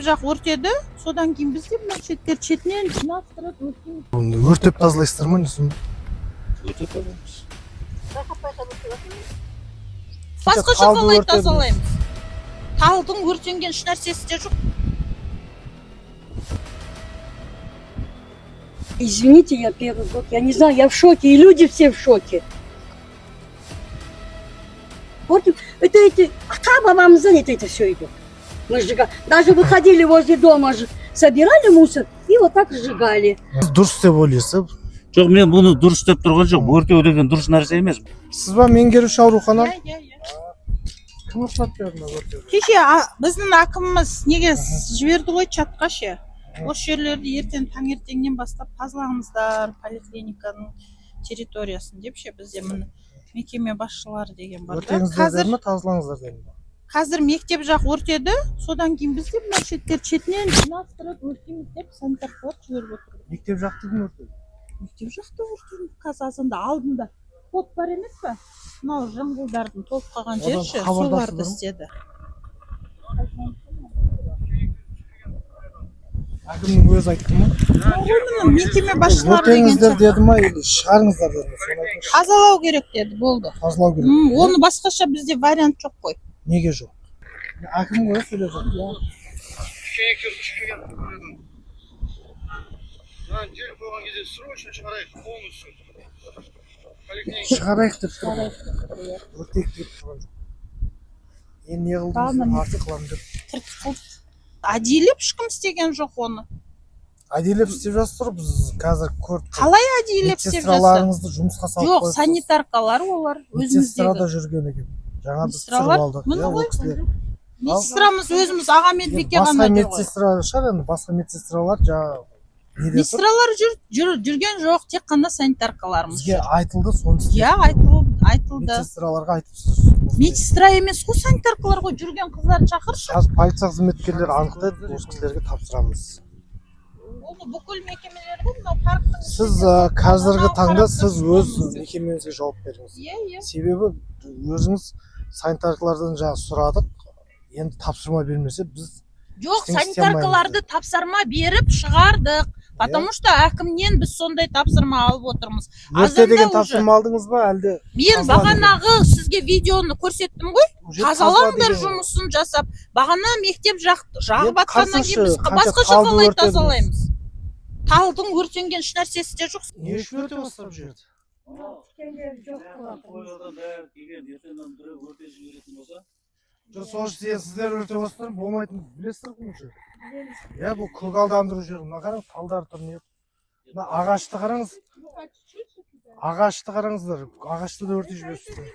жақ өртеді, содан кейін біз де мына шеттер шетінен жинастырып өртейміз. Оны өртеп тазалайсыздар ма, не сонда? Өртеп тазалаймыз. Басқаша Талды қалай өртедіңіз. тазалаймыз? Талдың өртенген ешнәрсесі де жоқ. Извините, я первый год, я не знаю, я в шоке, и люди все в шоке. Вот это эти, ата-бабамыздан это все идет. Мы сжигали. Даже выходили возле дома, собирали мусор и вот так сжигали. Сіз дұрыс деп ойлайсыз? Жоқ, мен бұны дұрыс деп тұрған жоқ. Өртеу деген дұрыс нәрсе емес. Сіз ба меңгеруші аурухана? Иә. Кім рұқсат берді мына өртеуге? Кеше біздің әкіміміз неге жіберді ғой чатқа ше. Осы жерлерді ертең таңертеңнен бастап тазалаңыздар, поликлиниканың территориясын деп ше. Бізде міне мекеме басшылары деген бар да. Өртеңіздер Қазір деді ма, тазалаңыздар деді ма? Қазір мектеп жақ өртеді, содан кейін біз де мына шеттер шетінен жинастырып өртейміз деп санитаркалар жіберіп отыр. Мектеп жақты кім өртеді? Мектеп жақта өртейміз қазір азанда. Алдында поп бар емес пе, мынау жыңғылдардың толып қалған жері Одан ше, хабардарсыздар соларды ма? істеді. Әкімнің өзі айтты ма? Міне, мекеме басшылары деген Өртеңіздер сияқты. деді ма или шығарыңыздар деді ма, соны айтыңызшы. Тазалау керек деді, болды. Тазалау керек. Оны басқаша бізде вариант жоқ қой. Неге жоқ? Әкім ғой сөйлеп жатыр. Мынаны жел қойған кезде срочно шығарайық полностью. Поликлиника. Шығарайық деп тұр ғой. Өртейік деп тұрған жоқ. Енді не қылдыңыз? Бағана Артық қыламын деп. Тыртық қылдық. Әдейілеп ешкім істеген жоқ оны. Әдейілеп істеп жатсыздар, біз қазір көріп тұрмыз. Қалай әдейілеп істеп жатса? Медсестраларыңызды жұмысқа салып Жоқ, қойыпсыз. санитаркалар олар Медсестра да өзіміздегі. жүрген екен. Жаңа біз түсіріп Медсестралар? алдық. Міне Иә, ол ғой. кісілер. Медсестрамыз өзіміз, аға медбике Басқа ғана жүр ғой. медсестра шығар енді, басқа медсестралар жаңа неде тұр? Медсестралар жүрген жоқ, тек қана санитаркаларымыз. Бізге айтылды, соны істедік. Иә, айтылды. Медсестраларға айтыпсыз. Медсестра емес қой, санитаркалар ғой жүрген, қыздарды шақыршы. Қазір полиция қызметкерлері анықтайды, осы кісілерге тапсырамыз. Оны бүкіл мекемелер ғой, мынау парктің Сіз ішінде. қазіргі Мынау таңда қарап сіз тұрсын. өз мекемеңізге жауап беріңіз. Иә. Себебі өзіңіз санитаркалардан жаңа сұрадық, енді тапсырма бермесе, біз Жоқ, ештеңе істей санитаркаларды тапсырма беріп шығардық. Потому что әкімнен біз сондай тапсырма алып отырмыз. Өрте Азанда деген уже. тапсырма алдыңыз ба әлде? Мен Тазала бағанағы сізге видеоны көрсеттім ғой. Уже тазала Тазалаңдар деген ғой. жұмысын жасап. Бағана мектеп жақ жағып Енді атқаннан кейін біз қарасаңшы, қанша басқаша талды қалай өртедіңіз? тазалаймыз? Талдың өртенген ешнәрсесі де жоқ. Не үшін өртеп жатсыздар бұл жерді? Қоядан бәрі келген, ертеңнен біреу өртеп жіберетін болса. Жоқ, сол сіздер өртеп жатсыздар, болмайтынын білесіздер ғой уже. Иә, бұл көгалдандыру жері. Мына қараңыз, талдар тұр не. Мына ағашты қараңыз. Ағашты қараңыздар. Ағашты да өртеп жіберіпсіздер.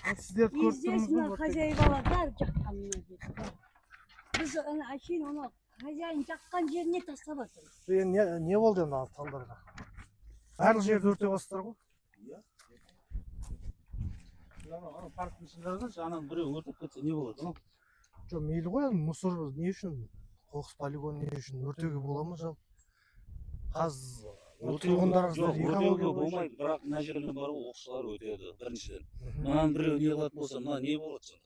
Вот сіздерді И көріп здесь тұрмыз мына ғой. хозяевалар бәрі жаққан мына жерді. Біз ана әшейін анау хозяин жаққан жеріне тастап жатырмыз. Енді не болды енді ана талдарға? Барлық жерді өртеп жатсыздар ғой. Ана парктің ішінде қарасаңшы, ананы біреу өртеп кетсе не болады? Анау Жоқ, мейлі ғой енді, мусор не үшін? Қоқыс полигоны не үшін? Өртеуге бола ма жалпы? Қазір тұрғындарыңыздар жоқ, экология өртеуге бойынша- болмайды, бірақ мына жерден бар ғой, оқушылар өтеді біріншіден. Мхм. Мынаны біреу не қылатын болса, мына не болады сонда?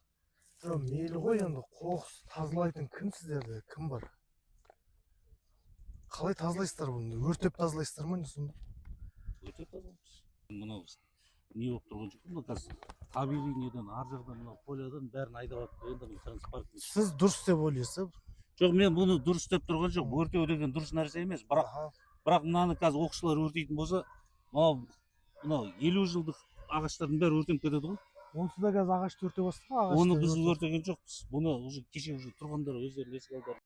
Жоқ, мейлі ғой енді, қоқыс тазалайтын кім сіздерде? Кім бар? Қалай тазалайсыздар бұны? Өртеп тазалайсыздар ма не сонда? Өртеп тазалаймыз. Мынау не болып тұрған жоқ қой, мына қазір табиғи неден, ар жақтан, мынау полядан бәрін айдап алып келген да, мына қараңыз, парктің іші. Сіз дұрыс деп ойлайсыз? Жоқ, мен бұны дұрыс деп тұрған жоқ. Өртеу деген дұрыс нәрсе емес, бірақ Аха. бірақ мынаны қазір оқушылар өртейтін болса, мынау 50 жылдық ағаштардың бәрі өртеніп кетеді ғой. Онсыз да қазір ағашты өртеп жатсыздар ғой, ағашты Оны біз өртеп. өртеген жоқпыз. Бұны уже кеше уже тұрғындар өздері есік алдары